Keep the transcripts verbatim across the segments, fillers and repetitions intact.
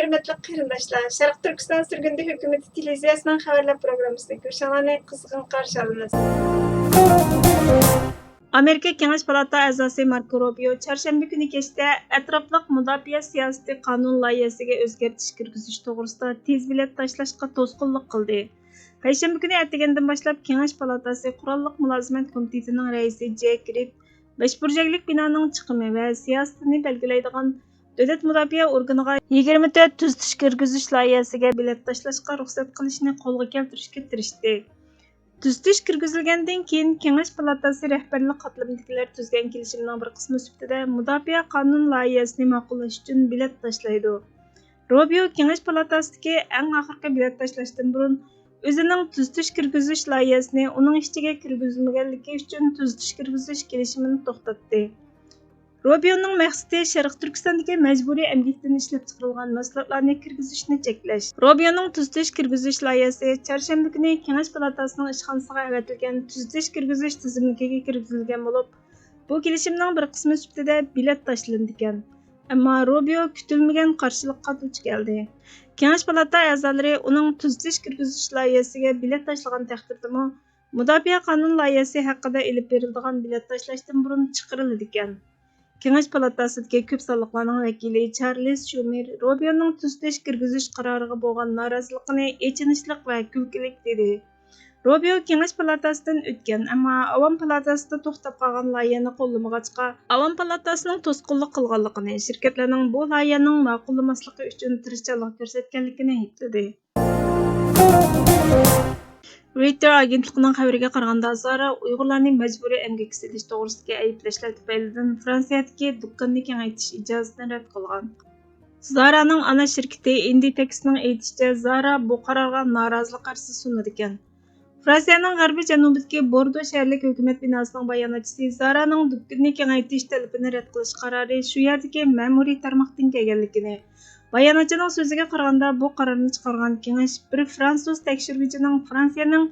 ھۆرمەتلىك قېرىنداشلار، شەرقىي تۈركىستان سۈرگۈندە ھۆكۈمىتى تېلېۋىزىيەسىنىڭ خەۋەرلەر پروگراممىسىدىن كۆرۈشۈڭلارنى قىزغىن قارشى ئالىمىز. ئامېرىكا كېڭەش پالاتا ئەزاسى ماركو روبىيو چارشەنبە كۈنى كەچتە ئەتراپلىق مۇداپىئە سىياسىتى قانۇن لايىھەسىگە ئۆزگەرتىش كىرگۈزۈش توغرىسىدا تېز بېلەت تاشلاشقا توسقۇنلۇق قىلدى. پەيشەنبە كۈنى ئەتىگەندىن باشلاپ كېڭەش پالاتاسى قوراللىق مۇلازىمەت كومىتېتىنىڭ رەئىسى جېك رىد بەش بۇرجەكلىك بىنانىڭ چىقىمى ۋە سىياسىتىنى بەلگىلەيدىغان دۆلەت مۇداپىئە ئورگىنىغا يىگىرمە تۆت تۈزىتىش كىرگۈزۈش لايىھەسىگە بېلەت تاشلاشقا رۇخسەت قىلىشنى قولغا كەلتۈرۈشكە تىرىشتى. تۈزىتىش كىرگۈزۈلگەندىن كېيىن، كېڭەش پالاتاسى رەھبەرلىك قاتلىمىدىكىلەر تۈزگەن كېلىشىمنىڭ بىر قىسمى سۈپىتىدە مۇداپىئە قانۇن لايىھەسىنى ماقۇللاش ئۈچۈن بېلەت تاشلايدۇ. روبىيو كېڭەش پالاتاسىدىكى ئەڭ ئاخىرقى بېلەت تاشلاشتىن بۇرۇن، ئۆزىنىڭ تۈزىتىش كىرگۈزۈش لايىھەسىنى ئۇنىڭ ئىچىگە كىرگۈزمىگەنلىكى ئۈچۈن تۈزىتىش كىرگۈزۈش كېلىشىمىنى توختاتتى. روبىيونىڭ مەقسىتى شەرقىي تۈركىستاندىكى مەجبۇرىي ئەمگەكتىن ئىشلەپچىقىرىلغان مەھسۇلاتلارنى كىرگۈزۈشنى چەكلەش. روبىيونىڭ تۈزىتىش كىرگۈزۈش لايىھەسى چارشەنبە كۈنى كېڭەش پالاتاسىنىڭ ئىشخانىسىغا ئەۋەتىلگەن تۈزىتىش كىرگۈزۈش تىزىملىكىگە كىرگۈزۈلگەن بولۇپ، بۇ كېلىشىمنىڭ بىر قىسمى سۈپىتىدە بېلەت تاشلىنىدىكەن. ئەمما روبىيو كۈتۈلمىگەن قارشىلىققا دۇچ كەلدى. كېڭەش پالاتا ئەزالىرى ئۇنىڭ تۈزىتىش كىرگۈزۈش لايىھەسىگە بېلەت تاشلىغان تەقدىردىمۇ، مۇداپىئە قانۇن لايىھەسى ھەققىدە ئېلىپ بېرىلىدىغان بېلەت تاشلاشتىن بۇرۇن چىقىرىلىدىكەن. كېڭەش پالاتاسىدىكى كۆپ سانلىقلارنىڭ ۋەكىلى چارلىز شۇمېر روبىيونىڭ تۈزىتىش كىرگۈزۈش قارارىغا بولغان نارازىلىقىنى ئېچىنىشلىق ۋە كۈلكىلىك دېدى. روبىيو كېڭەش پالاتاسىدىن ئۆتكەن، ئەمما ئاۋام پالاتاسىدا توختاپ قالغان لايىھەنى قوللىمىغاچقا، ئاۋام پالاتاسىنىڭ توسقۇنلۇق قىلغانلىقىنى، شىركەتلەرنىڭ بۇ لايىھەنىڭ ماقۇللىماسلىقى ئۈچۈن تىرىشچانلىق كۆرسەتكەنلىكىنى ئەيىبلىدى. رويتېر ئاگېنتلىقىنىڭ خەۋىرىگە قارىغاندا، زارا ئۇيغۇرلارنى مەجبۇرىي ئەمگەككە سېلىش توغرىسىدىكى ئەيىبلەشلەر تۈپەيلىدىن فرانسىيەدىكى دۇكىنىنى كېڭەيتىش ئىجازىتىنى رەت قىلغان. زارانىڭ ئانا شىركىتى ئىندىتېكسنىڭ ئېيتىشىچە، زارا بۇ قارارغا نارازىلىق ئەرزى سۇنىدىكەن. فرانسىيەنىڭ غەربىي جەنۇبىدىكى بوردو شەھەرلىك ھۆكۈمەت بىناسىنىڭ باياناتچىسى زارانىڭ دۇكىنىنى كېڭەيتىش تەلىپىنى رەت قىلىش قارارى شۇ يەردىكى مەمۇرىي تارماقتىن كەلگەنلىكىنى، باياناتچىنىڭ سۆزىگە قارىغاندا، بۇ قارارنى چىقارغان كېڭەش بىر فرانسۇز تەكشۈرگۈچىنىڭ فرانسىيەنىڭ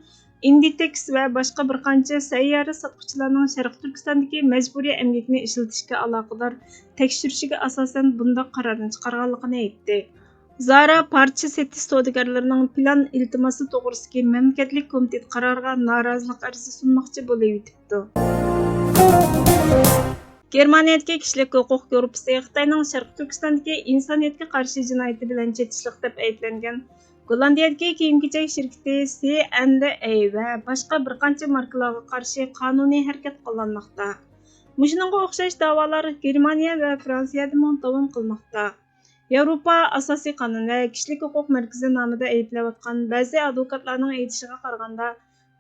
ئىندىتېكس ۋە باشقا بىر قانچە سەييارە ساتقۇچىلارنىڭ شەرقىي تۈركىستاندىكى مەجبۇرىي ئەمگەكنى ئىشلىتىشكە ئالاقىدار تەكشۈرۈشىگە ئاساسەن بۇنداق قارارنى چىقارغانلىقىنى ئېيتتى. زارا پارچە سېتىش سودىگەرلىرىنىڭ پىلان ئىلتىماسى توغرىسىدىكى مەملىكەتلىك كومىتېت قارارىغا نارازىلىق ئەرزى سۇنماقچى بولۇۋېتىپتۇ. گېرمانىيەدىكى كىشىلىك ھوقۇق گۇرۇپپىسى خىتاينىڭ شەرقىي تۈركىستاندىكى ئىنسانىيەتكە قارشى جىنايىتى بىلەن چېتىشلىق دەپ ئەيىبلەنگەن گوللاندىيەدىكى كىيىم-كېچەك شىركىتى سى ئەند ئەي ۋە باشقا بىر قانچە ماركىلارغا قارشى قانۇنىي ھەرىكەت قوللانماقتا. مۇشۇنىڭغا ئوخشاش داۋالار گېرمانىيە ۋە فرانسىيەدىمۇ داۋام قىلماقتا. ياۋروپا ئاساسىي قانۇن ۋە كىشىلىك ھوقۇق مەركىزى نامىدا ئەيىبلەۋاتقان بەزى ئادۋوكاتلارنىڭ ئېيتىشىغا قارىغاندا،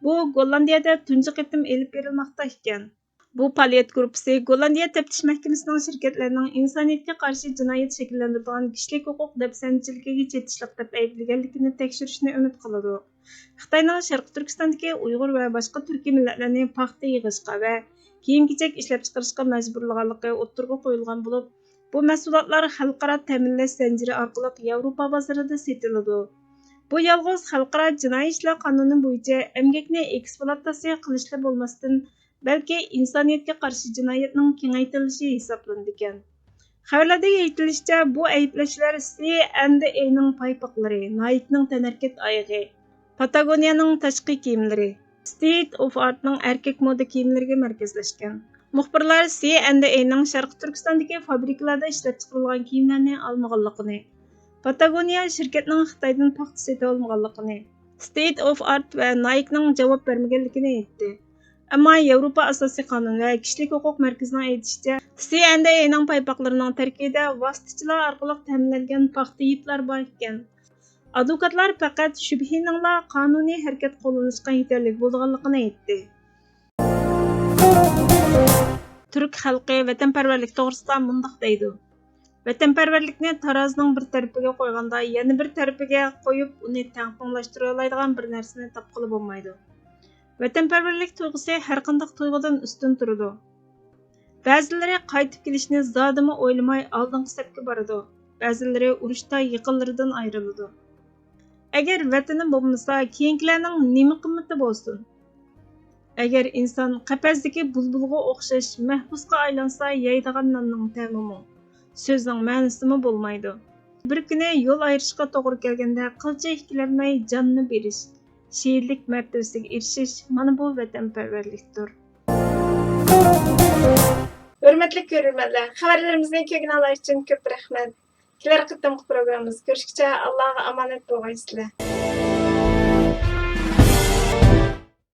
بۇ گوللاندىيەدە تۇنجى قېتىم ئېلىپ بېرىلماقتا ئىكەن. بۇ پائالىيەت گۇرۇپپىسى گوللاندىيە تەپتىش مەھكىمىسىنىڭ شىركەتلەرنىڭ ئىنسانىيەتكە قارشى جىنايەت شەكىللەندۈرىدىغان كىشىلىك ھوقۇق دەپسەندىچىلىكىگە چېتىشلىق دەپ ئەيىبلىگەنلىكىنى تەكشۈرۈشنى ئۈمىد قىلىدۇ. خىتاينىڭ شەرقىي تۈركىستاندىكى ئۇيغۇر ۋە باشقا تۈركىي مىللەتلەرنى پاختا يىغىشقا ۋە كىيىم-كېچەك ئىشلەپچىقىرىشقا مەجبۇرلىغانلىقى ئوتتۇرىغا قويۇلغان بولۇپ، بۇ مەھسۇلاتلار خەلقئارا تەمىنلەش زەنجىرى ئارقىلىق ياۋروپا بازىرىدا سېتىلىدۇ. بۇ يالغۇز خەلقئارا جىنايى ئىشلار قانۇنى بويىچە ئەمگەكنى ئېكسپلۇئاتاتسىيە قىلىشلا بولماستىن، بەلكى ئىنسانىيەتكە قارشى جىنايەتنىڭ كېڭەيتىلىشى ھېسابلىنىدىكەن. خەۋەرلەردە ئېيتىلىشىچە، بۇ ئەيىبلەشلەر سى ئەند ئېينىڭ پايپاقلىرى، نايكنىڭ تەنھەرىكەت ئايىغى، پاتاگونىيەنىڭ تاشقى كىيىملىرى، ستېيت ئوف ئارتنىڭ ئەركەك مودا كىيىملىرىگە مەركەزلەشكەن. مۇخبىرلار سى ئەند ئېينىڭ شەرقىي تۈركىستاندىكى فابرىكىلاردا ئىشلەپچىقىرىلغان كىيىملەرنى ئالمىغانلىقىنى، پاتاگونىيە شىركەتنىڭ خىتايدىن پاختا سېتىۋالمىغانلىقىنى، ستېيت ئوف ئارت ۋە نايكنىڭ جاۋاب بەرمىگەنلىكىنى ئېيتتى. ئەمما ياۋروپا ئاساسىي قانۇن ۋە كىشىلىك ھوقۇق مەركىزىنىڭ ئېيتىشىچە، سى ئەند ئېينىڭ پايپاقلىرىنىڭ تەركىبىدە ۋاسىتىچىلار ئارقىلىق تەمىنلەنگەن پاختا يىپلار بار ئىكەن. ئادۋوكاتلار پەقەت شۈبھىنىڭلا قانۇنىي ھەرىكەت قوللىنىشقا يېتەرلىك بولىدىغانلىقىنى ئېيتتى. تۈرك خەلقى ۋەتەنپەرۋەرلىك توغرىسىدا مۇنداق دەيدۇ: ۋەتەنپەرۋەرلىكنى تارازىنىڭ بىر تەرىپىگە قويغاندا، يەنە بىر تەرىپىگە قويۇپ، ئۇنى تەڭپۇڭلاشتۇرالايدىغان بىر نەرسىنى تاپقىلى بولمايدۇ. ۋەتەنپەرۋەرلىك تۇيغۇسى ھەرقانداق تۇيغۇدىن ئۈستۈن تۇرىدۇ. بەزىلىرى قايتىپ كېلىشنى زادىمۇ ئويلىماي ئالدىنقى سەپكە بارىدۇ، بەزىلىرى ئۇرۇشتا يېقىنلىرىدىن ئايرىلىدۇ. ئەگەر ۋەتىنى بولمىسا، كېيىنكىلەرنىڭ نېمە قىممىتى بولسۇن؟ ئەگەر ئىنسان قەپەستىكى بۇلبۇلغا ئوخشاش مەھبۇسقا ئايلانسا، يەيدىغان ناننىڭ تەمىمۇ، سۆزنىڭ مەنىسىمۇ بولمايدۇ. بىر كۈنى يول ئايرىشىشقا توغرا كەلگەندە قىلچە ئىككىلەنمەي جاننى بېرىش، شېھىتلىك مەرتىۋىسىگە ئېرىشىش، مانا بۇ ۋەتەنپەرۋەرلىكتۇر. ھۆرمەتلىك كۆرۈرمەنلەر، خەۋەرلىرىمىزنى كۆرگىنىڭلار ئۈچۈن كۆپ رەھمەت. كېلەر قېتىمقى پروگراممىمىزدا كۆرۈشكىچە ئاللاغا ئامانەت بولغايسىلەر.